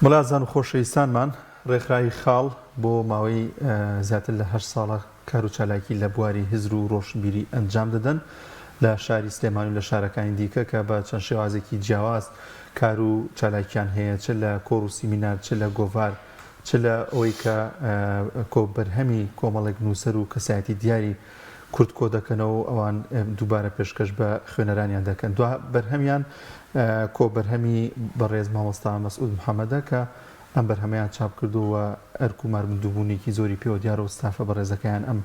ملازان و خۆشەویستانمان، ڕێکخراوی خاڵ بۆ ماوەی زیاتر لە هەشت ساڵە کار و چالاکی لە بواری هزر و ڕۆشنبیری ئەنجام دەدەن لە شاری سلێمانی و لە شارەکانی دیکە کە بە چەند شێوازێکی جیاواز کار و چالاکیان هەیە چ لە کۆڕ و سیمینار چ لە گۆڤار چ لە ئەوەی کە کۆبەرهەمی کۆمەڵێک نووسەر و کەسایەتی دیاری کورد کۆدەکەنەوە و ئەوان دووبارە پێشکەش بە خوێنەرانیان دەکەن. دوا بەرهەمیان کۆبەرهەمی بەڕێز مامۆستا مەسعود محەمەدە کە ئەم بەرهەمەیان چاپ کردووە و ئەرک و ماندووبوونێکی زۆری پێوە دیارە و ستافە بەڕێزەکەیان ئەم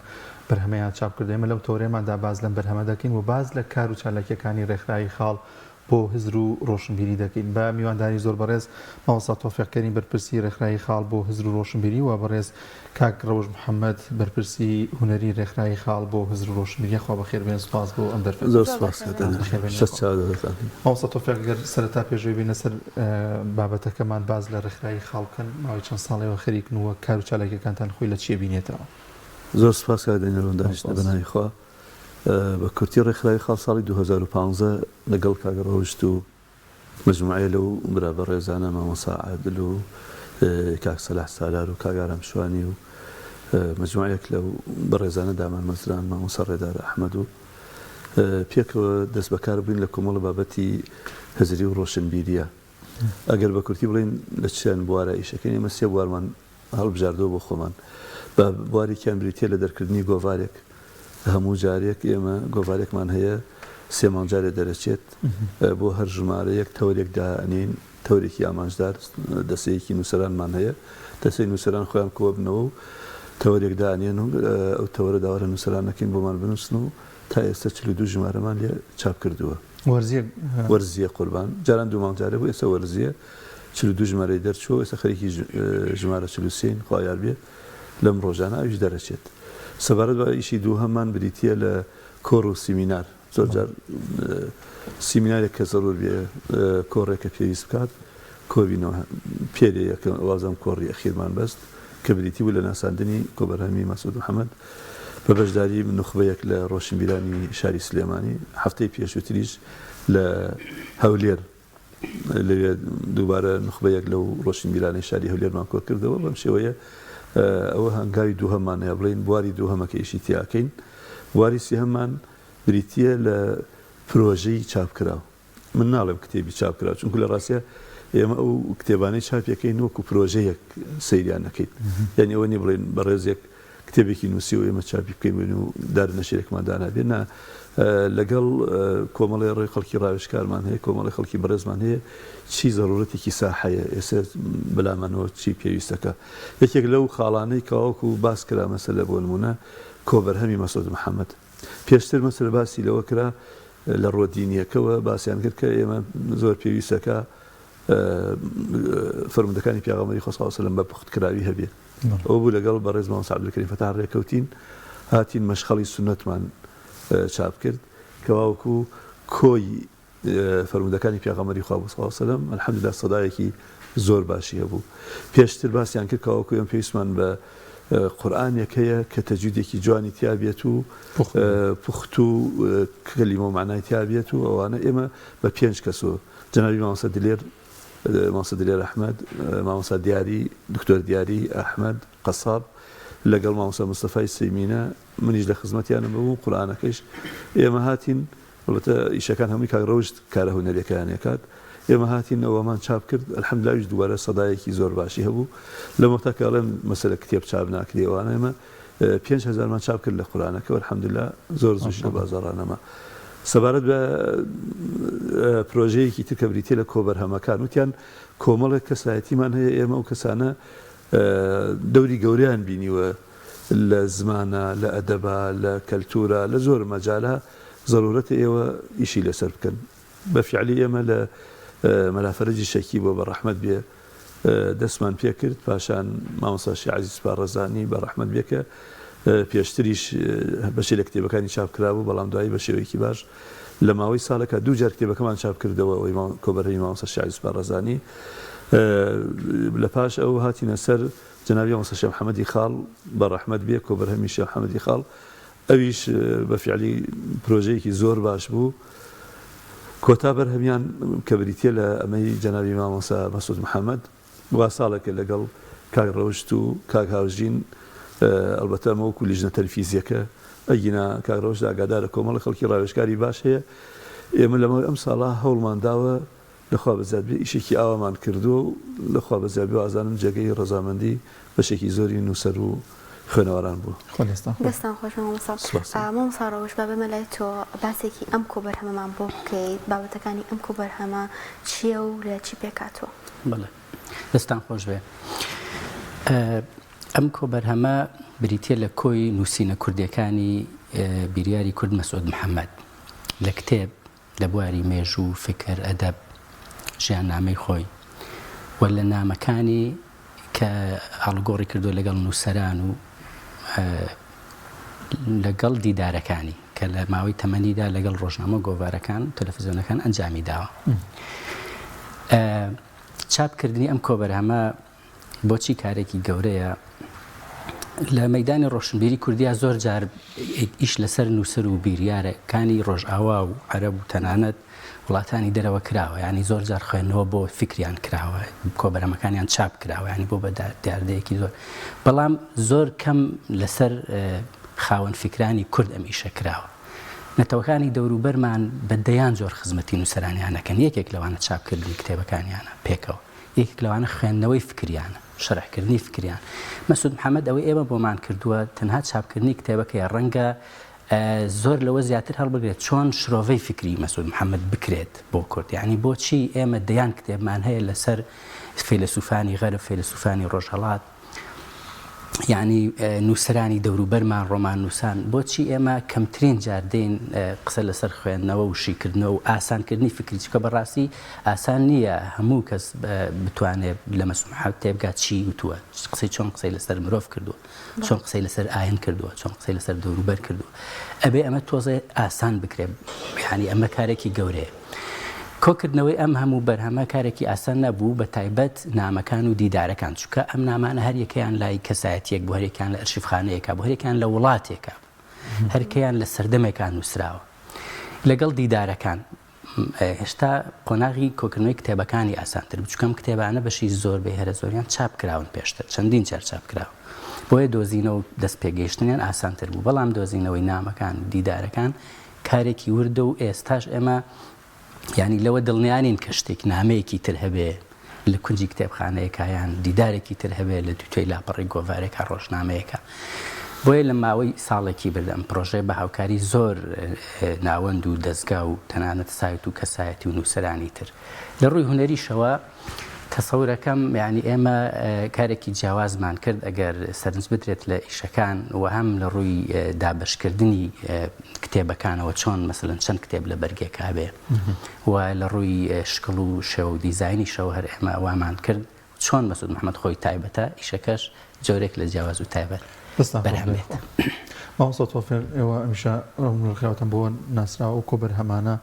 بەرهەمەیان چاپ کردووە. ئێمە لەم تەوەرەیەماندا باس لەم بەرهەمە دەکەین و باس لە کار و چالاکییەکانی ڕێکخراوی خاڵ بۆ هزر و ڕۆشنبیری دەکەین بە میوانداری زۆر بەڕێز مامۆستا تۆفیق کەریم بەرپرسی ڕێکخراوی خاڵ بۆ هزر و ڕۆشنبیری و بەڕێز کاک ڕەوش محەمەد بەرپرسی هونەری ڕێکخراوی خاڵ بۆ هزر و ڕۆشنبیری یاخوا بەخێر بێن سوپاس بۆ ئەم دەرفەتە. زۆر سوپاس کاک دانیال بەخێر بێن سەر یاخوا. چاو دەستان. مامۆستا تۆفیق گەر سەرەتا پێشەوەی بێینە سەر بابەتەکەمان باس لە ڕێکخراوی خاڵ بکەن ماوەی چەند ساڵێوە خەریکن و کار و چالاکیەکانتان خۆی لە چیە بینێتەوە؟ زۆر سوپاس کاک دانیال بۆ دانیشتنە سوپاس. بە ناوی خوا. بە کورتی ڕێکخراوی خاڵ ساڵی 2015 لەگەڵ کاک ڕەوشت و مەجموعەیە لەو برا بەڕێزانە مامۆستا عادل و کاک سەلاح سالار و کاک ئارام شوانی و مەجموعەیەک لەو بەڕێزانە دامانمەزران مامۆستا ڕێدار ئەحمەد و پێکەوە دەست بەکار بووین لە کۆمەڵە بابەتی هزری و ڕۆشنبیریە. ئەگەر بە کورتی بڵێین لە چەند بوارە ئیشەکەین ئێمە سێ بوارمان هەڵبژاردووە بۆ خۆمان بە بوارێکیان بریتیە لە دەرکردنی گۆڤارێک هەموو جارێک ئێمە گۆڤارێکمان هەیە سێ مانگ جارێ دەرەچێت بۆ هەر ژمارەیەک تەوەرێک دائەنێین تەورێکی ئامانجدار دەسەیەکی نووسەرانمان هەیە دەسەی نووسەران خۆیان کۆبنەوە و تەوەرێک دانێن و ئەو تەوەرە داوا لە نووسەران نەکەین بۆمان بنووسن و تا ئێستا 42 ژمارەمان لێ چاپ کردووە. وەرزیە؟ وەرزیە قوربان جاران دوو مانگ جارێ بوو ئێستا وەرزیە 42 ژمارەی دەرچووە ئێستا خەریکی ژمارە 43 خوا یار بێ لەم ڕۆژانە ئەویش دەرەچێت سەبارەت بە ئیشی دووهەممان بریتیە لە کۆڕ و سیمینار زۆر جار سیمینارێک کە زەرور بێ کۆڕێک کە پێویست بکات کۆبینەوە پێرێ یەکەم وازم کۆڕی ئەخیرمان بەست کە بریتی بوو لە ناساندنی کۆبەرهەمی مەسعود محەمەد بە بەشداری نوخبەیەک لە ڕۆشنبیرانی شاری سلێمانی، هەفتەی پێشووتریش لە هەولێر لەوێ دووبارە نوخبەیەک لەو ڕۆشنبیرانەی شاری هەولێرمان کۆکردەوە، بەم شێوەیە ئەوە هەنگاوی دووهەممان یا بڵێین بواری دووهەمە کە ئیشی تیاکەین. بواری سێهەممان بریتییە لە پرۆژەی چاپکراو. من ناڵێم کتێبی چاپ کراو چونکو لە ڕاستیا ئێمە ئەو کتێبانەی چاپیەکەین وەکو پرۆژەیەک سەیریان نەکەین یعنی ئەوە نیە بڵێن بەڕێزێک کتێبێکی نووسی و ئێمە چاپی بکەین بن و دار نەشرێکمان دانابێ نا لەگەڵ کۆمەڵی ڕێ خەڵکی ڕاوێژکارمان هەیە کۆمەڵی خەڵکی بەڕێزمان هەیە چی زەرورەتێکی ساحەیە ئێستا بەلامانەوە چی پێویستەکە یەکێک لەو خاڵانەی کەواکو باس کرا مەسەلە بۆ نمونە کۆبەرهەمی مەسعود محەممەد پێشتر مەسەلە باسی لەوە کرا لە ڕووە دینیەکەوە باسیان کرد کە ئێمە زۆر پێویستە کە فەرموودەکانی پێغەمبەری خوا صلی اللە علیه و سلم بە پوخت کراوی هەبێ ئەوە بوو لەگەڵ بەڕێز مامۆستا عەبدولکەریم فەتاح ڕێکەوتین هاتین مەشخەڵی سوننەتمان چاپ کرد کەواوەکو کۆی فەرموودەکانی پێغەمبەری خوا بوو صلی اللە علیه و سلم الحمدللە سەدایەکی زۆر باشی هەبوو پێشتر باسیان کرد کەواوەکو ئێمە پێویستمان بە قورئانێک هەیە کە تەجویدێکی جوانی تیا بێت و پوخت و کەلیمە و مەعنای تیا بێت و ئەوانە ئێمە بە پێنج کەس و جەنابی مامۆستا دلێر مامۆستا دلێر ئەحمەد مامۆستا دیاری دکتۆر دیاری ئەحمەد قەساب لەگەڵ مامۆستا مستەفای سەیمینە منیش لە خزمەتیانم بووم قورئانەکەیش ئێمە هاتین ئەڵبەتە ئیشەکان هەمووی کاک ڕەوشت کارە هونەریەکەیان ئەکات ئێمە هاتین ئەوەمان چاپ کرد الحمدللە ئەویش دووبارە سەدایەکی زۆر باشی هەبوو لەم وەختا کە ئەڵێم مەسەلە کتێب چاپ ناکرێ ئەوانە ئێمە 5000مان چاپ کرد لە قورئانەکە الحمدللە زۆر زووش لە بازاڕا نەما سەبارەت بە پرۆژەیەکی تر کە بریتیە لە کۆبەرهەمەکان وتیان کۆمەڵێک کەسایەتیمان هەیە ئێمە ئەو کەسانە دەوری گەورەیان بینیوە لە زمانا، لە ئەدەبا، لە کەلتوورا، لە زۆر مەجالا زەروورەتە ئێوە ئیشی لەسەر بکەن. بە فیعلی ئێمە لە مەلا فەرەجی شەکیبەوە بە ڕەحمەت بێ دەستمان پێ کرد، پاشان مامۆستا شێخ عەزیز سوپاڕەزانی بە ڕەحمەت بێ کە پێشتریش بەشێ لە کتێبەکانی چاپ کرابوو، بەڵام دوایی بە شێوەیەکی باش لە ماوەی ساڵێکا دوو جار کتێبەکەمان چاپ کردەوە، ئەوەی کۆبەرهەمی مامۆستا شێخ عەزیز سوپاڕەزانی. لە پاش ئەو هاتینە سەر جەنابی مامۆستا شێخ محەمەدی خاڵ بە ڕەحمەت بێ، کۆبەرهەمی شێخ محەمەدی خاڵ، ئەویش بە فیعلی پرۆژەیەکی زۆر باش بوو. کۆتا بەرهەمیان کە بریتییە لە ئەمەی جەنابی مامۆستا مەسعود محەمەد. وا ساڵێکە لەگەڵ کاک ڕەوشت و کاک هاوژین ئەڵبەتە ئەمە وەکو لیژنە تەنفیزیەکە ئەگینا کاک ڕەوشت ئاگادارە کۆمەڵە خەڵکی ڕاوێژکاری باش هەیە ئێمە لە ماوەی ئەم ساڵە هەوڵمان داوە لە خوا بەزیاد بێ ئیشێکی ئاوامان کردووە و لە خوا بەزیاد بێ وازانم جێگەی ڕەزامەندی بەشێکی زۆری نووسەر و خوێنەواران بووە. خوا دەستان خۆش. دەستان خۆش مامۆستا. سپاس. مامۆستا ڕەوشت با بێمە لای تۆ باسێکی ئەم کۆبەرهەمەمان بۆ بکەیت بابەتەکانی ئەم کۆبەرهەمە چییە و لە چی پێکهاتووە؟ بەڵێ دەستان خۆش بێ. ئەم کۆبەرهەمە بریتییە لە کۆی نووسینە کوردییەکانی بیریاری کورد مەسعود محەمەد لە کتێب، لە بواری مێژوو، فکر، ئەدەب، ژیاننامەی خۆی و لە نامەکانی کە ئاڵوگۆڕی کردووە لەگەڵ نووسەران و لەگەڵ دیدارەکانی کە لە ماوەی تەمەنیدا لەگەڵ ڕۆژنامە و گۆڤارەکان و تەلەفزیۆنەکان ئەنجامی داوە. چاپکردنی ئەم کۆبەرهەمە بۆچی کارێکی گەورەیە؟ لە مەیدانی ڕۆشنبیری کوردیا زۆر جار ئیش لەسەر نووسەر و بیریارەکانی ڕۆژئاوا و عەرەب و تەنانەت وڵاتانی دەرەوە کراوە، یانی زۆر جار خوێندنەوە بۆ فیکریان کراوە، کۆبەرهەمەکانیان چاپ کراوە، یانی بۆ بە دیاردەیەکی زۆر، بەڵام زۆر کەم لەسەر خاوەن فیکرانی کورد ئەم ئیشە کراوە. نەتەوەکانی دەوروبەرمان بە دەیان جۆر خزمەتی نووسەرانیان ئەکەن، یەکێک لەوانە چاپکردنی کتێبەکانیانە پێکەوە. یەکێک لەوانە خوێندنەوەی فکریانە، شەرحکردنی فکریان. مەسعود محەمەد ئەوەی ئێمە بۆمان کردووە تەنها چاپکردنی کتێبەکەیە، ڕەنگە زۆر لەوە زیاتر هەڵبگرێت چۆن شرۆڤەی فکری مەسعود محەمەد بکرێت بۆ کورد، یانی بۆچی ئێمە دەیان کتێبمان هەیە لەسەر فەیلەسوفانی غەرب، فەیلەسوفانی ڕۆژهەڵات، یانی نووسەرانی دەوروبەرمان، ڕۆماننووسان، بۆچی ئێمە کەمترین جار دێین قسە لەسەر خوێندنەوە و شیکردنەوە و ئاسانکردنی فکری، چونکە بەڕاستی ئاسان نییە هەموو کەس بتوانێت لە مەسومحەت تێبگات چی وتووە، قسەی چۆن قسەی لەسەر مرۆڤ کردووە، چۆن قسەی لەسەر ئاین کردووە، چۆن قسەی لەسەر دەوروبەر کردووە. ئەبێ ئەمە تۆزێ ئاسان بکرێت، یانی ئەمە کارێکی گەورەیە. کۆکردنەوەی ئەم هەموو بەرهەمە کارێکی ئاسان نەبوو، بە تایبەت نامەکان و دیدارەکان، چونکە ئەم نامانە هەر یەکەیان لای کەسایەتییەک بوو، هەر یەکەیان لە ئەرشیفخانەیەکا بوو، هەر یەکەیان لە وڵاتێکا بوو، هەر کەیان لە سەردەمێکا نووسراوە. لەگەڵ دیدارەکان، هێشتا قۆناغی کۆکردنەوەی کتێبەکانی ئاسانتر بوو، چونکە ئەم کتێبانە بەشی زۆربەی هەرە زۆریان چاپ کراون پێشتر، چەندین جار چاپ کراون، بۆیە دۆزینەوە و دەستپێگەیشتنیان ئاسانتر بوو، بەڵام دۆزینەوەی نامەکان و دیدارەکان کارێکی وردە و ئێستاش ئێمە یانی لەوە دڵنیا نین کە شتێک نامەیەکی تر هەبێ لە کونجی کتێبخانەیەکا یان دیدارێکی تر هەبێ لە دووتوێی لاپەڕەی گۆڤارێکا ڕۆژنامەیەکا. بۆیە لە ماوەی ساڵێکی برد ئەم پڕۆژەیە بە هاوکاری زۆر ناوەند و دەزگا و تەنانەت سایت و کەسایەتی و نووسەرانی تر. لە ڕووی هونەریشەوە تەسەورەکەم یانی ئێمە کارێکی جیاوازمان کرد ئەگەر سەرنج بدرێت لە ئیشەکان و هەم لە ڕووی دابەشکردنی کتێبەکانەوە چۆن مەسەلەن چەند کتێب لە بەرگێکا بێ و لە ڕووی شکڵ و شێوە و دیزاینیشەوە هەر ئێمە وامان کرد چۆن مەسعود محەمەد خۆی تایبەتە ئیشەکەش جۆرێک لە جیاواز و تایبەت بەرهەم بێت. مامۆستا تۆفێل ئێوە ئەمیشە ڕێکخراوتان بۆ ناسراوە ئەو کۆبەرهەمانە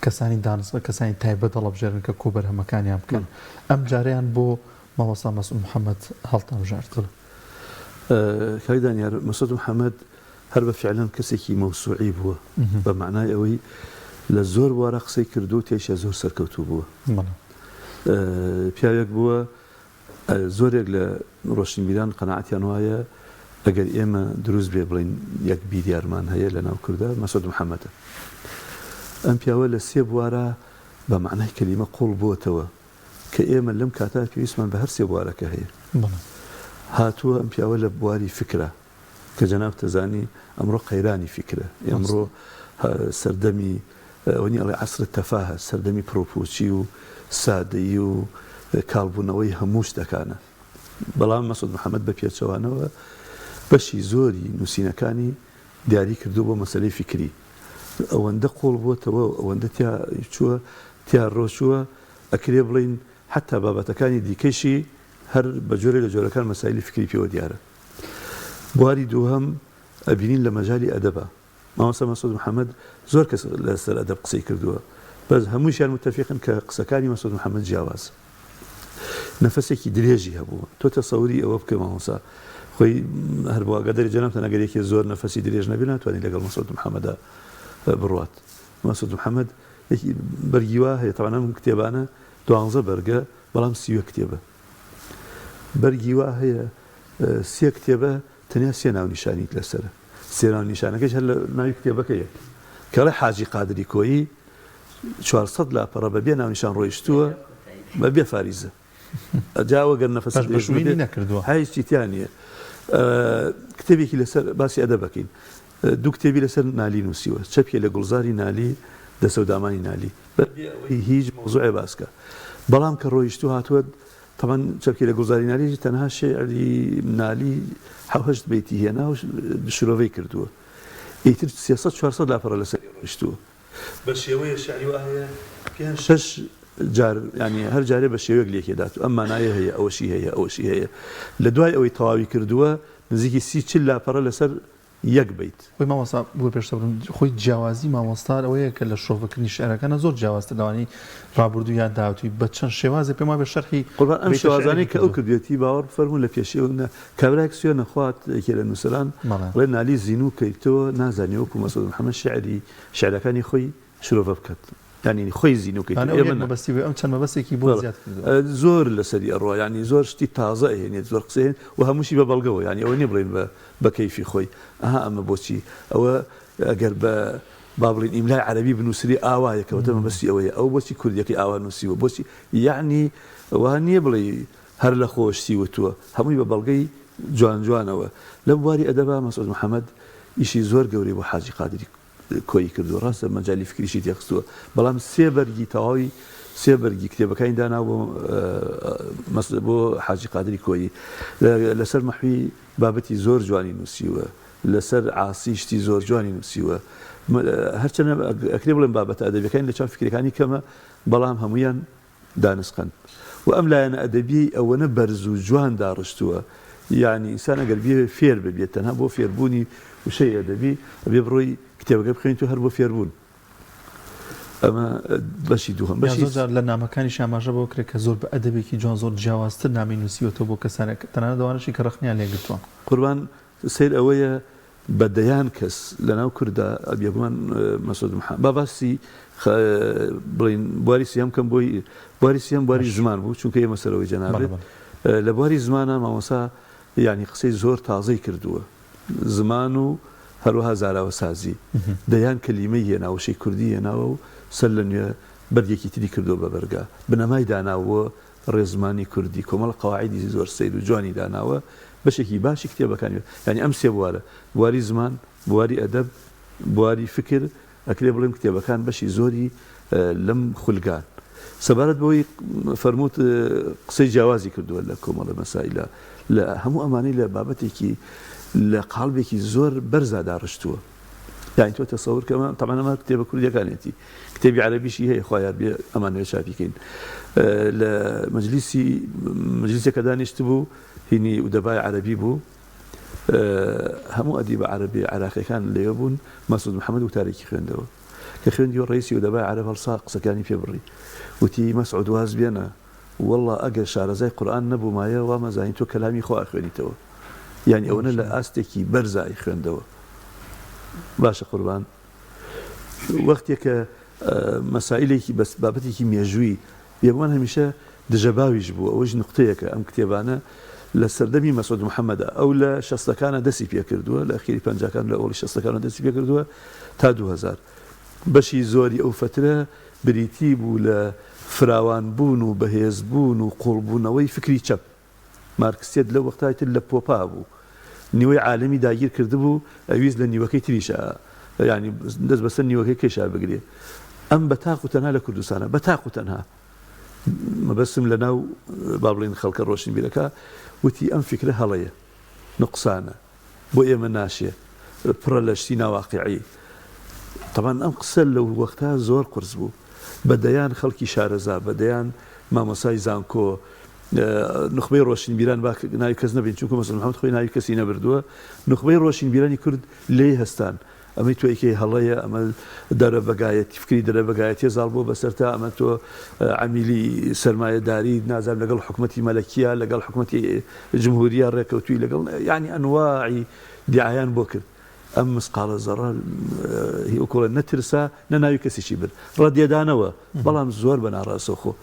کەسانی دانسقە کەسانی تایبەت هەڵەبژێرن کە کۆبەرهەمەکانیان بکەن ئەم جارەیان بۆ مامۆستا مەسعود محەمەد هەڵتانبژارد؟ کاک دانیار مەسعود محەمەد هەر بە فیعلەن کەسێکی مەوسوعی بووە بە مەعنای ئەوەی لە زۆر بوارا قسەی کردووە و تێیشا زۆر سەرکەوتوو بووە. پیاوێک بووە زۆرێک لە ڕۆشنبیران قەناعەتیان وایە ئەگەر ئێمە دروست بێ بڵێین یەک بیریارمان هەیە لە ناو کوردا مەسعود محەمەدە. ئەم پیاوە لە سێ بوارا بە مەعنای کەلیمە قووڵ بووەتەوە کە ئێمە لەم کاتە پێویستمان بە هەر سێ بوارەکە هەیە. هاتووە ئەم پیاوە لە بواری فکرا کە جەنابت ئەزانی ئەمڕۆ قەیرانی فیکرە، ئێمڕۆ سەردەمی ئەوە نیە ئەڵێ عەسر تەفاهە، سەردەمی پڕوپوچی و سادەیی و کاڵبوونەوەی هەموو شتەکانە. بەڵام مەسعود محەمەد بە پێچەوانەوە بەشی زۆری نووسینەکانی دیاری کردووە بۆ مەسەلەی فیکری. ئەوەندە قووڵ بووەتەوە و ئەوەندە تیا چووە، تیا ڕۆچووە، ئەکرێ بڵێین حەتا بابەتەکانی دیکەیشی هەر بە جۆرێک لە جۆرەکان مەسایلی فیکری پێوە دیارە. بواری دووهەم ئەبینین لە مەجالی ئەدەبا مامۆستا مەسعود محەمەد زۆر کەس لەسەر ئەدەب قسەی کردووە بەس هەمووشیان متەفیقن کە قسەکانی مەسعود محەمەد جیاوازە نەفەسێکی درێژی هەبووە تۆ تەسەوری ئەوە بکە مامۆستا خۆی هەر بۆ ئاگاداری جەنابتان ئەگەر یەکێ زۆر نەفەسی درێژ نەبێ ناتوانێت لەگەڵ مەسعود محەمەدا بڕوات مەسعود محەمەد یەکی بەرگی وا هەیە تەبعەن ئەم کتێبانە دوانزە بەرگە بەڵام 31 کتێبە. بەرگی وا هەیە سێ کتێبە تەنیا سێ ناونیشانیت لەسەرە سێ ناونیشانەکەش هەر لە ناوی کتێبەکەیە کەڵێ حاجی قادری کۆیی 400 لاپەڕە بە بێ ناونیشان ڕۆیشتووە بە بێ فاریزە جا ئەوە گەر نەفەست بەش درێژ بەشوینی بێت نەکردووە. هیچی تیا نییە کتێبێکی لەسەر باسی ئەدەبەکەین دوو کتێبی لەسەر نالی نووسیوە چەپکێ لە گوڵزاری نالی دەسەودامانی نالی بە بێ ئەوەی هیچ مەوزوعێ باس کە بەڵام کە ڕۆیشتوو هاتووە تەبعەن چەپکێ لە گوڵزاری نالی تەنها شێعری نالی حەوهەشت بەیتی هێنا و شرۆڤەی کردووە ئیتر 300 400 لاپەڕە لەسەری ڕۆیشتووە بە شێوەیە شعری وا هەیە پێنج شەش جار یانی هەر جارێ بە شێوەیەک لێکی دات و ئەم مانایە هەیە ئەوەشی هەیە ئەوەشی هەیە لە دوای ئەوەی تەواوی کردووە نزیکی سی چل لاپەڕە لەسەر یەک بەیت. خۆی مامۆستا بۆ پێشتر بڕم خۆی جیاوازی مامۆستا ئەوەیە کە لە شرۆڤەکردنی شعرەکانە زۆر جیاوازتر لەوانەی ڕابردوو یان داهاتووی بە چەند شێوازێ پێم وابێ شەرحی قوربان ئەم بەیتە شعرێکی شێوازانەی کە ئەو کردووە. کردوێتی باوەڕ بفەرموون لە پێشی ئەو نا کابرایەک سوێ نەخوات یەکێ لە نووسەران بەڵێ. ئەڵێ نالی زینوو کەیتەوە نازانی وەکوو مەسعود محەمەد شعری شعرەکانی خۆی شرۆڤە بکات یانی خۆی زینوو یان کەیتەوە ئەو یەک ئێمە نا. مەبەستی بووە ئەم چەند مەبەستێکی بۆ بەڵێ زیاد کردووە. زۆر لەسەری ئەڕوا یانی زۆر شتی تازە ئەهێنێت زۆر قسەی هەیە و هەمووشی بە بەڵگەوە یانی ئەوە نیە بڵێین بە بە کەیفی خۆی ئەها ئەمە بۆچی ئەوە ئەگەر بە با بڵێین ئیملای عەرەبی بنووسرێ ئاوایە کەواتە مەبەستی ئەوەیە ئەو بۆچی کوردیەکەی ئاوا نووسیوە بۆچی یەعنی وا نییە بڵێی هەر لە خۆوە شتی وتووە هەمووی بە بەڵگەی جوان جوانەوە لە بواری ئەدەبا مەسعود محەمەد ئیشی زۆر گەورەی بۆ حاجی قادری کۆیی کردووە ڕاستە مەجالی فکریشی تێخستووە بەڵام سێ بەرگی تەواوی سێ بەرگی کتێبەکانی دانا بۆ بۆ حاجی قادری کۆیی لەسەر مەحوی بابەتی زۆر جوانی نووسیوە لەسەر عاسی شتی زۆر جوانی نووسیوە هەرچەنە ئەکرێ بڵێم بابەتە ئەدەبیەکانی لە چاو فکرەکانی کەمە بەڵام هەمویان دانسقن و ئەم لایەنە ئەدەبیەی ئەوەنە بەرز و جوان داڕشتووە یانی ئینسان ئەگەر بیەوێ فێر ببێت تەنها بۆ فێربوونی وشەی ئەدەبی ئەبێ بڕۆی کتێبەکە بخوێنیت و هەر بۆ فێربوون ئەمە بەشی دووهەم یان بەشی زۆر جار لە نامەکانیش ئاماژە بەوە کرێ کە زۆر بە ئەدەبێکی جوان زۆر جیاوازتر نامەی نووسیوەتەوە بۆ کەسانێک تەنانەت ئەوانەشی کە ڕەخنەیان لێ گرتووە. قوربان سەیر ئەوەیە بە دەیان کەس لە ناو کوردا بێگومان مەسعود محە با باسی بڵین بواری سیام کەم بۆی بواری سیام بواری زمان بوو چونکە ئێمە سەرەوەی جەنابێت لە بواری زمانە مامۆسا یعنی قسەی زۆر تازەی کردووە زمان و هەروەها زاراوەسازی دەیان کەلیمەی هێنا وشەی کوردی هێناوە و سەر لە نوێ بەرگێکی تری کردووە بە بەرگا بنەمای داناوە ڕێزمانی کوردی کۆمەڵە قەواعیدی زۆر سەیر و جوانی داناوە، بەشێکی باشی کتێبەکانی یانی ئەم سێ بوارە، بواری زمان، بواری ئەدەب، بواری فکر، ئەکرێ بڵێم کتێبەکان بەشی زۆری لەم خولگان. سەبارەت بەوەی فەرمووت قسەی جیاوازی کردووە لە کۆمەڵە مەسایلا، لە هەموو ئەمانەی لە بابەتێکی لە قاڵبێکی زۆر بەرزا داڕشتووە. یانی تۆ تەسەور کە ئەمە تەبعەن ئەمە کتێبە کوردیەکانێتی کتێبی عەرەبیشی هەیە خوا یار بێ ئەمانەوێ چاپی کەین لە مەجلیسی مەجلیسێکە دانیشتبوو هینی ئودەبای عەرەبی بوو هەموو ئەدیبە عەرەبی عێراقیەکان لەوێ بوون مەسعود محەمەد وتارێکی خوێندەوە کە خوێندیەوە ڕئیسی ئودەبای عەرەب هەڵسا قسەکانی پێ بڕی وتی مەسعود واز بێنە وەڵا ئەگەر شارەزای قورئان نەبوومایە وامەزانی تۆ کەلامی خوا ئەخوێنیتەوە یانی ئەوەنە لە ئاستێکی بەرزا ئەیخوێندەوە باشە قوربان وەختێ کە مەسائلێکی بەس بابەتێکی مێژووی بێگومان هەمیشە دژەباویش بوو ئەوەش نقطەیەکە ئەم کتێبانە لە سەردەمی مەسعود محەممەدا ئەو لە شەستەکانە دەستی پێکردووە لە ئەخیری پەنجاکان لە ئەوڵی شەستەکانە دەستی پێکردووە تا 2000 بەشی زۆری ئەو فەترە بریتی بوو لە فراوانبوون و بەهێزبوون و قووڵبوونەوەی فکری چەپ. مارکسیەت لەو وەختە ئیتر لە پۆپا بوو. نیوەی عالەمی داگیر کردبوو، ئەویست لە نیوەکەی تریشا یانی دەست بەسەر نیوەکەی کەیشا بگرێ. ئەم بە تاق و تەنها لە کوردستانا، بە تاق و تەنها، مەبەستم لە ناو با بڵێین خەڵکە ڕۆشنبیرەکە، وتی ئەم فیکرە هەڵەیە، نوقسانە. بۆ ئێمە ناشێ پڕە لە شتی ناواقیعی تەبعەن ئەم قسە لەو وەختە زۆر قورس بوو بە دەیان خەڵکی شارەزا بە دەیان مامۆسای زانکۆ نوخبەی ڕۆشنبیران با ناوی کەس نەبین چونکە مەسعود محەمەد خۆی ناوی کەسی نەبردووە نوخبەی ڕۆشنبیرانی کورد لێی هەستان ئەمەی تۆ ئەیکەی هەڵەیە، ئەمە دەرەبەگایەتی، فکری دەرەبەگایەتیە زاڵ بووە بەسەرتا، ئەمە تۆ عەمیلی سەرمایەداریت، نازانم لەگەڵ حکومەتی مەلەکیە، لەگەڵ حکومەتی جمهوریە ڕێکەوتووی، لەگەڵ یانی ئەنواعی دیعایان بۆ کرد. ئەم مسقاڵە زەڕە هی وەکوڵێ نەترسا نە ناوی کەسیشی برد. ڕەدێدانەوە، بەڵام زۆر بە ناڕاستەوخۆ.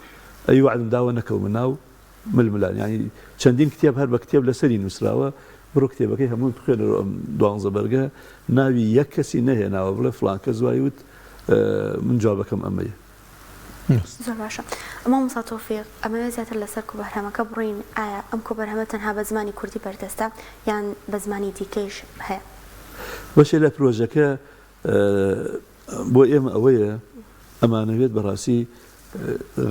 ئەی وەعدم داوە نەکەومە ناو. ململان یانی چەندین کتێب هەر بە کتێب لەسەری نووسراوە بڕۆ کتێبەکەی هەمووی بخوێنەرەوە ئەم دوانزە بەرگە ناوی یەک کەسی نەهێناوە بڵێ فڵان کەس وای وت من جوابەکەم ئەمەیە. زۆر باشە مامۆستا تۆفیق ئەمەوێ زیاتر لەسەر کۆبەرهەمەکە بڕۆین ئایا ئەم کۆبەرهەمە تەنها بە زمانی کوردی بەردەستە یان بە زمانی دیکەیش هەیە؟ بەشێ لە پرۆژەکە بۆ ئێمە ئەوەیە ئەمانەوێت بەڕاستی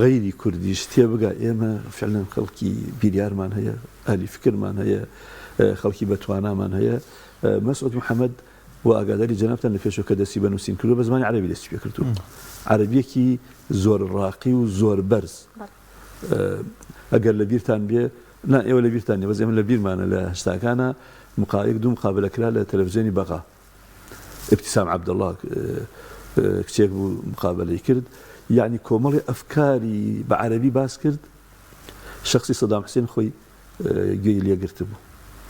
غەیری کوردیش تێبگا ئێمە فعلەن خەڵکی بیریارمان هەیە ئەهلی فکرمان هەیە خەڵکی بەتوانامان هەیە مەسعود محەممەد و ئاگاداری جەنابتان لە پێشەوە کە دەستی بە نووسین کردو بە زمانی عەرەبی دەستی پێ کردو عەرەبیەکی زۆر ڕاقی و زۆر بەرز ئەگەر لە بیرتان بێ نا ئێوە لە بیرتان نیە بەس ئێمە لە بیرمانە لە هەشتاکانە مقایەک دوو مقابلە کرا لە تەلەڤزیۆنی بەغا ئیبتیسام عەبدوڵڵا کچێک بوو مقابەلەی کرد یعنی کۆمەڵی ئەفکاری بە عەرەبی باس کرد شخصی سەدام حسێن خۆی گوێی لێگرتبوو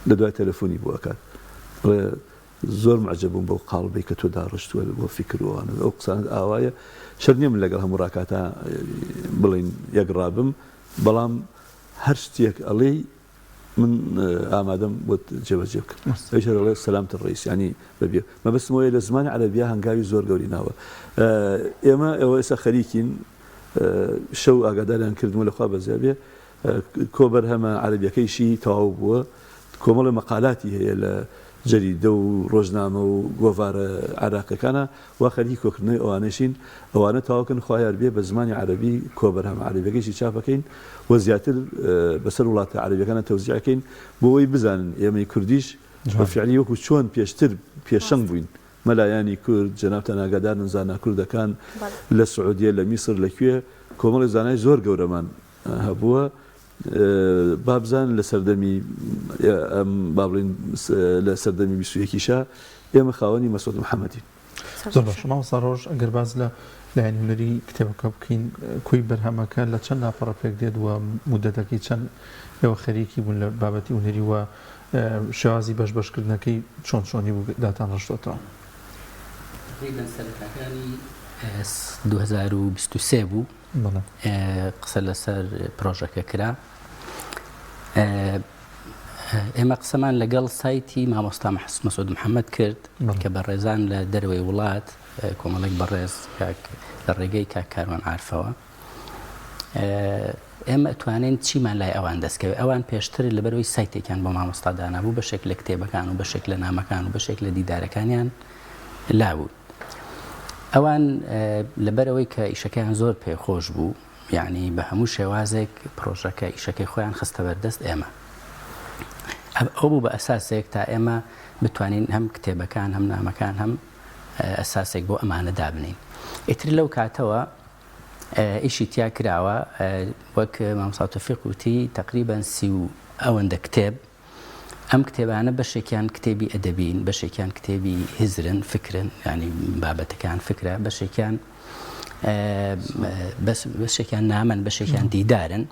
لە دوای تەلەفۆنی بۆ ئەکات ئەڵێ زۆر معجب بووم بەو قاڵبەی کە تۆ داڕشتووە بۆ فیکر و ئەوانە ئەو قسانەت ئاوایە شەرت نییە من لەگەڵ هەموو ڕاکاتە بڵێین یەک ڕابم بەڵام هەر شتێک ئەڵێی من ئامادەم بۆت جێبەجێ بکەم ئەویش هەر ئەڵێ سەلامت الرئیس یانی بەبێ مەبەستم ئەوەیە لە زمانی عەرەبیا هەنگاوی زۆر گەوری ناوە ئێمە ئێوە ئێستا خەریکین شەو ئاگاداریان کردم و لەخوا بەزیا بێ کۆ بەرهەمە عەرەبیەکەیشی تەواو بووە کۆمەڵێ مەقالاتی هەیە لە جەریدە و ڕۆژنامە و گۆڤارە عێراقیەکانا وا خەریکی کۆکردنەوەی ئەوانەشین ئەوانە تەواوکەن خوا یار بێ بە زمانی عەرەبی کۆ بەرهەمە عەرەبیەکەیشی چاپەکەین و زیاتر بەسەر وڵاتە عەرەبیەکانا تەوزیعەکەین بۆ ئەوەی بزانن ئێمەی کوردیش بە فیعلی وەکو چۆن پێشتر پێشەنگ بووین مەلایانی کورد جەنابتان ئاگادارن زانا کوردەکان لە سعودیە لە میسر لە کوێ کۆمەڵی زانای زۆر گەورەمان هەبووە با بزانن لە سەردەمی ئەم با بڵێین لە سەردەمی 21 یشا ئێمە خاوەنی مەسعود محەمەدین. زۆر باشە مامۆستا ڕۆژ ئەگەر باس لە لایەنی هونەری کتێبەکە بکەین کۆی بەرهەمەکە لە چەند لاپەڕە پێک دێت و مودەتەکەی چەند ئێوە خەریکی بوون لە بابەتی هونەری و شێوازی بەش بەشکردنەکەی چۆن چۆنی بوو داتان ڕشتۆتەوە؟ تەقریبەن سەرەتاکانی 2023 بوو قسە لەسەر پرۆژەکە کرا ئێمە قسەمان لەگەڵ سایتی مامۆستا مەسعود محەممەد کرد کە بەڕێزان لە دەرەوەی وڵات کۆمەڵێک بەڕێز لە ڕێگەی کاک کاروان عارفەوە ئێمە توانین چیمان لای ئەوان دەستکەوێت ئەوان پێشتر لەبەرەوەی سایتێکیان بۆ مامۆستا دانابوو بەشێک لە کتێبەکان و بەشێک لە نامەکان و بەشێک لە دیدارەکانیان لابوو ئەوان لەبەرئەوەی کە ئیشەکەیان زۆر پێ خۆش بوو یعنی بە هەموو شێوازێک پرۆژەکە ئیشەکەی خۆیان خستە بەردەست ئێمە ئەو بوو بە ئەساسێک تا ئێمە بتوانین هەم کتێبەکان هەم نامەکان هەم ئەساسێک بۆ ئەمانە دابنین ئیتر لەو کاتەوە ئیشی تیا کراوە وەک مامۆستا تۆفیق وتی تقریبا سی و ئەوەندە کتێب ئەم کتێبانە بەشێکیان کتێبی ئەدەبین، بەشێکیان کتێبی هزرن، فکرن، یانی بابەتەکان فکرە، بەشێکیان بەشێکیان نامەن، بەشێکیان دیدارن.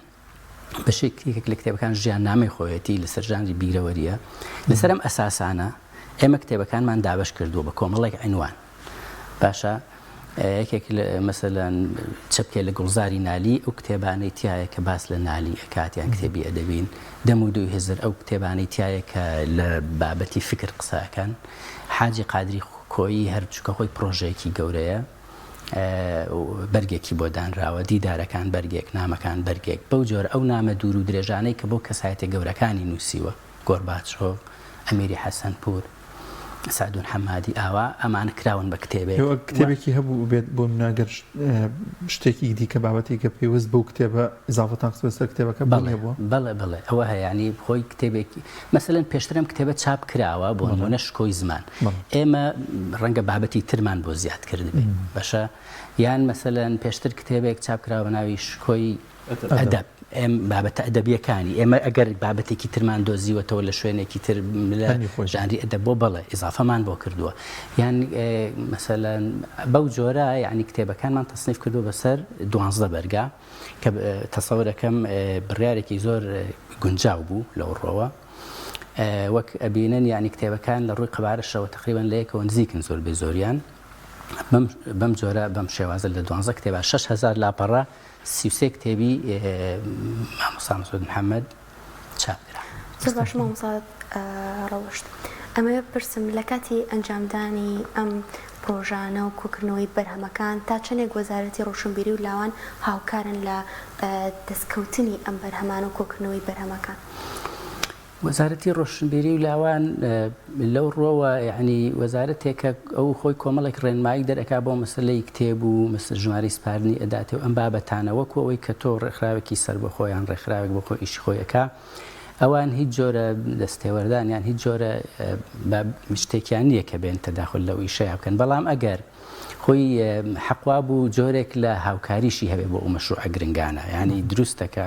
بەشێک یەکێک لە کتێبەکان ژیاننامەی خۆیەتی لەسەر ژانری بیرەوەریە. لەسەر ئەم ئەساسانە ئێمە کتێبەکانمان دابەش کردووە بە کۆمەڵێک عینوان. باشە یەکێک مەسەلەن چەپکێ لە گوڵزاری نالی ئەو کتێبانەی تایە کە باس لە نالی ئەکات یان کتێبی ئەدەبین دەم و دووی هزر ئەو کتێبانەی تایە کە لە بابەتی فکر قسەکەن حاجی قادری کۆیی هەر چکە خۆی پرۆژەیەکی گەورەیە بەرگێکی بۆ دانراوە دیدارەکان بەرگێک نامەکان بەرگێک بەو جۆر ئەو نامە دوور و درێژانەی کە بۆ کەسایەتە گەورەکانی نووسیوە گۆرباچۆڤ، ئەمیری حەسەنپوور، سەعدون حەمادی ئاوا ئەمانە کراون بە کتێبێک. ئێوە کتێبێکی هەبوو بێت بۆ منە ئەگەر شتێکی دیکە بابەتێک کە پەیوەست بەو کتێبە ئیزافەتان خستبێت سەر کتێبەکە بوونی هەبووە؟ بەڵێ بەڵێ ئەوە هەیە یانی خۆی کتێبێکی مەسەلەن پێشتر ئەم کتێبە چاپ کراوە بۆ نموونە شکۆی زمان ئێمە ڕەنگە بابەتی ترمان بۆ زیاد کردبێ باشە یان مەسەلەن پێشتر کتێبێک چاپ کراوە بە ناوی شکۆی ئەدەب، ئێم بابەتە ئەدەبییەکانی ئێمە ئەگەر بابەتێکی ترمان دۆزیوەتەوە لە شوێنێکی تر لە ژانری ئەدەب بۆ بەڵێ ئیزافەمان بۆ کردووە یان مەسەلەن بەو جۆرە یعنی کتێبەکانمان تەسنیف کردووە بەسەر دوانزدە بەرگا کە تەسەورەکەم بڕیارێکی زۆر گونجاو بوو لەو ڕۆوە وەک ئەبینن یعنی کتێبەکان لە ڕووی قەبارەشەوە تقریبا لە یەکەوە نزیکن زۆربەی زۆریان. بەم جۆرە بەم شێوازە لە دوانزە کتێبا 6000 لاپەڕە 33 کتێبی مامۆستا مەسعود محەممەد چاپ کرا. زۆر باش مامۆستا ڕەوشت ئەمەوێ بپرسم لە کاتی ئەنجامدانی ئەم پڕۆژانە و کۆکردنەوەی بەرهەمەکان تا چەندێک وەزارەتی ڕۆشنبیری و لاوان هاوکارن لە دەستکەوتنی ئەم بەرهەمانە و کۆکردنەوەی بەرهەمەکان؟ وەزارەتی ڕۆشنبیری و لاوان لەو ڕووەوە یەعنی وەزارەتێکە ئەو خۆی کۆمەڵێک ڕێنمایی دەرئەکا بۆ مەسەلەی کتێب و مەسە ژمارەی سپاردنی ئەداتێ و ئەم بابەتانە وەکو ئەوەی کە تۆ ڕێکخراوێکی سەربەخۆ یان ڕێکخراوێک بۆ خۆی ئیشی خۆی ئەکا ئەوان هیچ جۆرە دەستێوەردان یان هیچ جۆرە شتێکیان نییە کە بێن تەداخل لەو ئیشەیا بکەن بەڵام ئەگەر خۆی حەقوا بوو جۆرێک لە هاوکاریشی هەبێ بۆ ئەو مەشروعە گرنگانە یانی دروستە کە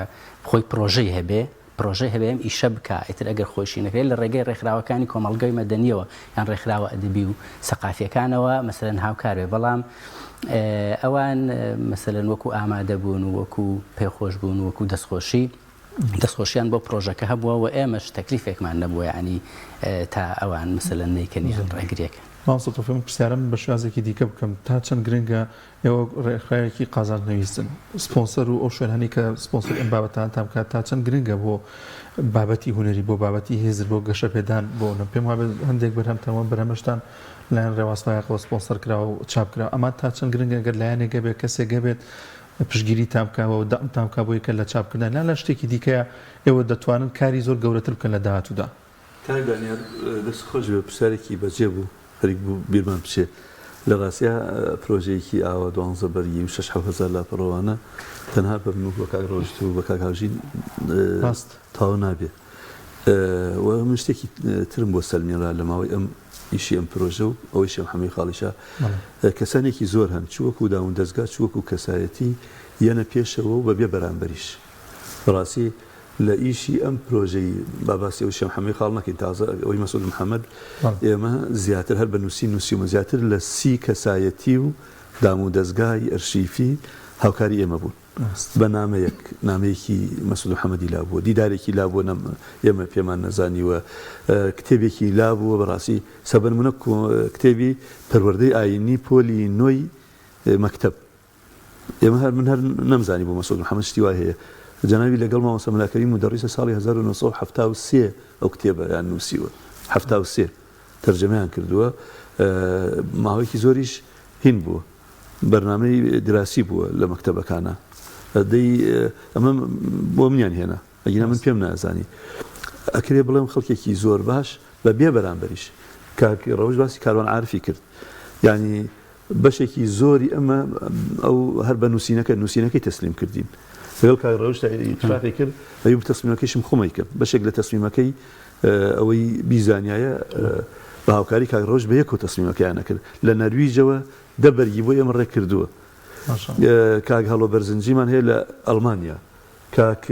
خۆی پرۆژەی هەبێ پرۆژەی هەبێ ئەم ئیشە بکا، ئیتر ئەگەر خۆیشی نەکرێ لە ڕێگەی ڕێکخراوەکانی کۆمەڵگەی مەدەنییەوە یان ڕێکخراوە ئەدەبی و سەقافییەکانەوە مەسەلەن هاوکار بێ، بەڵام ئەوان مەسەلەن وەکوو ئامادە بوون و وەکوو پێخۆش بوون و وەکوو دەستخۆشی دەستخۆشیان بۆ پرۆژەکە هەبووە و ئێمەش تەکلیفێکمان نەبووە یانی تا ئەوان مەسەلەن نەیکەن یان ڕێگرییەک. مامۆستا تۆفیق من پرسیارم بە شێوازێکی دیکە بکەم، تا چەند گرنگە ئێوە ڕێکخراوێکی قازانج نەویستن، سپۆنسەر و ئەو شوێنانەی کە سپۆنسەری ئەم بابەتانەتان بکات تا چەند گرنگە بۆ بابەتی هونەری بۆ بابەتی هزر بۆ گەشەپێدان بۆ پێم وابێت هەندێک بەرهەمتان وە بەرهەمەشتان لایەن ڕێواس فایەقەوە سپۆنسەر کراوە و چاپ کراوە ئەمە تا چەند گرنگە گەر لایەنێک هەبێت کەسێک هەبێت پشتگیریتان بکا و دەعمتان بکا بۆی کە لە چاپکردن لا لە شتێکی دیکەیە ئێوە دەتوانن کاری زۆر گەورەتر بکەن لە داهاتوودا. کاک دانیار دەست خۆش بێ پرسیارێکی بەجێ بوو خەریک بوو بیرمان بچێ لە ڕاستیا پرۆژەیەکی ئاوا دوانزە بەرگی و شەش 7000 لاپەڕەوانە تەنها بە من و بە کاک ڕەوشت و بە کاک هاوژین ڕاست تەواو نابێ و من شتێکی ترم بۆ سەلمێنرا لە ماوەی ئەم ئیشی ئەم پرۆژە و ئەوەی شێخ حەمەی خاڵیشە کەسانێکی زۆر هەن چ وەکوو دامودەزگا چ وەکوو کەسایەتی یەنە پێشەوە و بەبێ بەرامبەریش بەڕاستی لە ئیشی ئەم پرۆژەی با باسی ئەو شێخ محەمەی خاڵ نەکەین تازە ئەوەی مەسعود محەمەد ئێمە زیاتر هەر بە نووسین نووسیومە زیاتر لە سی کەسایەتی و دام و دەزگای ئەرشیفی هاوکاری ئێمە بوون بە نامەیەک نامەیەکی مەسعود محەمەدی لا بووە دیدارێکی لا بووە ئێمە پێمان نەزانیوە کتێبێکی لا بووە بەڕاستی سەبەرمونە کتێبی پەروەردەی ئاینی پۆلی نۆی مەکتەب ئێمە هەر من هەر نەمزانی بوو مەسعود محەمەد شتی وای هەیە. جەنابی لەگەڵ مامۆستا مەلا کەریم مودەڕیسە ساڵی 1973 ئەو کتێبەیان نووسیوە. 73 تەرجەمەیان کردووە. ماوەیەکی زۆریش هین بووە. بەرنامەی دراسی بووە لە مەکتەبەکانا. دەی ئەمە بۆ منیان هێنا. ئەگینا من پێم نازانی. ئەکرێ بڵێم خەڵکێکی زۆر باش بە بێ بەرامبەریش. کاک ڕەوش باسی کاروان عارفی کرد. یانی بەشێکی زۆری ئەمە ئەو هەر بە نووسینەکە نووسینەکەی تەسلیم کردین لەگەڵ کاک ڕەوشت ئیتفاقی کرد ئەوی تەسلیمەکەیشم خۆمەی کرد بەشێک لە تەسلیمەکەی ئەوەی بیزانایە بە هاوکاری کاک ڕەوشت بە یەکەوە تەسلیمەکەیان نەکرد لە نەرویجەوە دە بەرگی بۆ ئێمە ڕێک کردووە کاک هەڵۆ بەرزنجیمان هەیە لە ئەڵمانیا کاک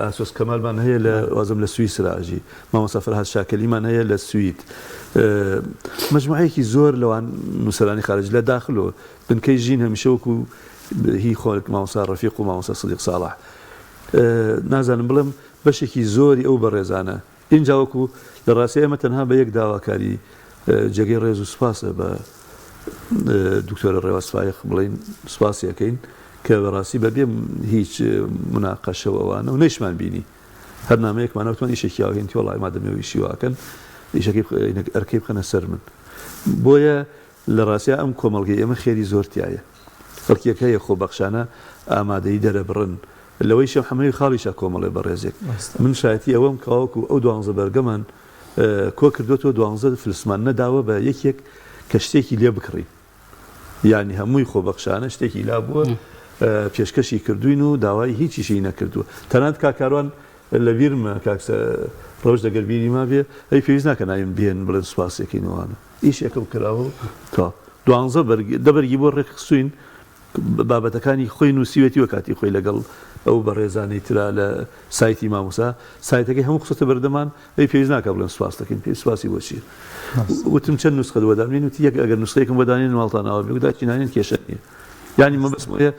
ئاسۆس کەمالمان هەیە لە وازم لە سویسرا ئەژی، مامۆستا فەرهاد شاکەلیمان هەیە لە سوید، مەجموعەیەکی زۆر لەوان نووسەرانی خارج لە داخلۆ بنکەی ژین هەمیشە وەکو هی خۆت مامۆستا ڕەفیق و مامۆستا سدیق ساڵح نازانم بڵێم بەشێکی زۆری ئەو بەڕێزانە ئینجا وەکو لە ڕاستیا ئێمە تەنها بە یەک داواکاری جێگەی ڕێز و سوپاسە بە دکتۆرە ڕێواس فایق بڵێین سوپاسی ئەکەین کە بەڕاستی بەبێ هیچ مناقەشە و ئەوانە و نەیشمان بینی هەر نامەیەکمان وتمان ئیشێکی ئاوهێن تیۆڵای مادەمەوە ئیشی واکەن ئیشەکەی ئەرکەی بخەنە سەر من بۆیە لە ڕاستیا ئەم کۆمەڵگەی ئێمە خێری زۆر تیایە. خەڵکیەک هەیە خۆبەخشانە ئامادەیی دەرەبڕن. لەوەی شێخ حەمەی خاڵیشە کۆمەڵێ بەڕێزێک. من شایەتی ئەوەم کەوا وەکو ئەو دوانزە بەرگەمان کۆ کردۆتەوە دوانزە فلسمان نەداوە بە یەکێک کە شتێکی لێ بکڕین. یانی هەمووی خۆبەخشانە شتێکی لابووە پێشکەشی کردووین و داوای هیچیشی نەکردووە. تەنانەت کاک کاروان لە بیرمە کاک ڕەوشت ئەگەر بیری مابێ ئەی پێویست ناکە ناویم بێن بڵێن سوپاسی ئەکەین و ئەوانە. ئیشێکم کراوە و تەواو. دوانزە بەرگ، دە بەرگی بۆ ڕێکخستووین، بابەتەکانی خۆی نووسیوێتی و کاتی خۆی لەگەڵ ئەو بەڕێزانەی ترا لە سایتی مامۆستا، سایتەکەی هەموو خستۆتە بەردەمان، ئەی پێویست ناکا بڵێن سوپاس دەکەین، پێ سوپاسی بۆ چییە؟ وتم چەند نوسخەت بۆ دابنێین؟ وتی یەک ئەگەر نوسخەیەکم بۆ دانێن ماڵتان ئاوا بێ، گوت نانێن کێشە نییە. یانی مەبەستم ئەوەیە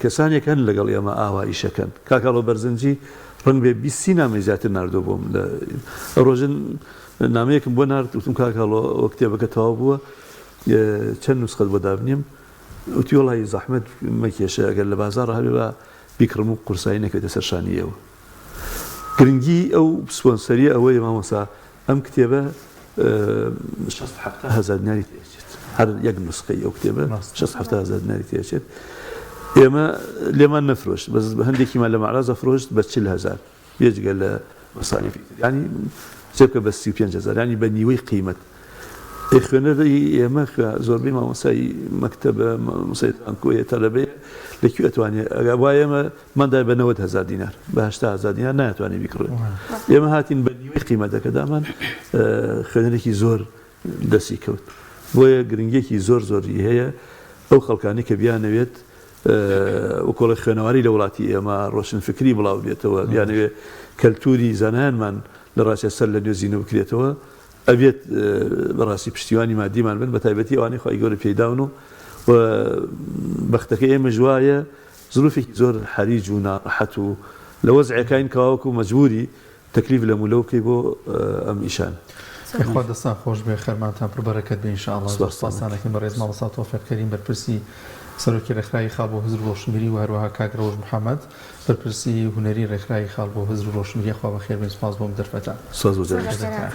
کەسانێک هەن لەگەڵ ئێمە ئاوا ئیشەکەن. کاک ئاڵۆ بەرزنجی ڕەنگ بێ 20 سی نامەی زیاتر ناردووە بۆم لە ڕۆژن نامەیەکم بۆ نارد وتم کاک هەڵۆ ئەوە کتێبەکە تەواو بووە. چەند نوسخەت بۆ دابنێم؟ وتی وەڵاهی زەحمەت مەکێشە ئەگەر لە بازاڕ هەبێ با بیکڕم و قورسایی نەکەوێتە سەر شانی ئێوە. گرنگی ئەو سپۆنسەریە ئەوەیە مامۆستا ئەم کتێبە شەست حەفتا هەزار دیناری تێچێت هەر یەک نوسخەی ئەو کتێبە شەست حەفتا هەزار دیناری تێچێت ئێمە لێمان نەفرۆشت بەس هەندێکیمان لە مەعرەزە فرۆشت بە 40 هەزار بێجگە لە مەساریفی تر یانی حسێب کە بە 35 هەزار یانی بە نیوەی قیمەت ئەی خوێنەری ئێمە زۆربەی مامۆستای مەکتەبە مامۆستای زانکۆیە تەلەبەیە لە کوێ ئەتوانێ ئەگەر وایە ئێمە مان دای بە 90 هەزار دینار بە 80 هەزار دینار ناتوانێ بیکڕێت ئێمە هاتین بە نیوەی قیمەتەکە دامان خوێنەرێکی زۆر دەستی کەوت بۆیە گرنگیەکی زۆر زۆری هەیە ئەو خەڵکانی کە بیانەوێت وکۆڵی خوێنەواری لە وڵاتی ئێمە ڕۆشنفکری بڵاو بێتەوە بیانەوێت کەلتوری زانایانمان لە ڕاستە سەر لە نوێ زیندوو بکرێتەوە ئەبێت بەڕاستی پشتیوانی مادیمان بن بەتایبەتی ئەوانەی خوای گەورە پێیداون و بەختەکەی ئێمەش وایە زروفێکی زۆر حەریج و ناڕەحەت و لە وەزعێکاین کەواوەکو مەجبوری تەکلیف لەم و لەو بکەی بۆ ئەم ئیشانە. یاخوا دەستان خۆش بێ خەرمانتان پڕ بەرەکەت بێ ان شاء اللە زۆر سوپاستان ئەکەین بەڕێز مامۆستا تۆفیق کەریم بەرپرسی سەرۆکی ڕێکخراوی خاڵ بۆ هزر و ڕۆشنبیری و هەروەها کاک ڕەوش محمد بەرپرسی هونەری ڕێکخراوی خاڵ بۆ هزر و ڕۆشنبیری یاخوا بەخێر بێن سوپاس بۆ ئەم دەرفەتە. سوپاس بۆ جەنابتان.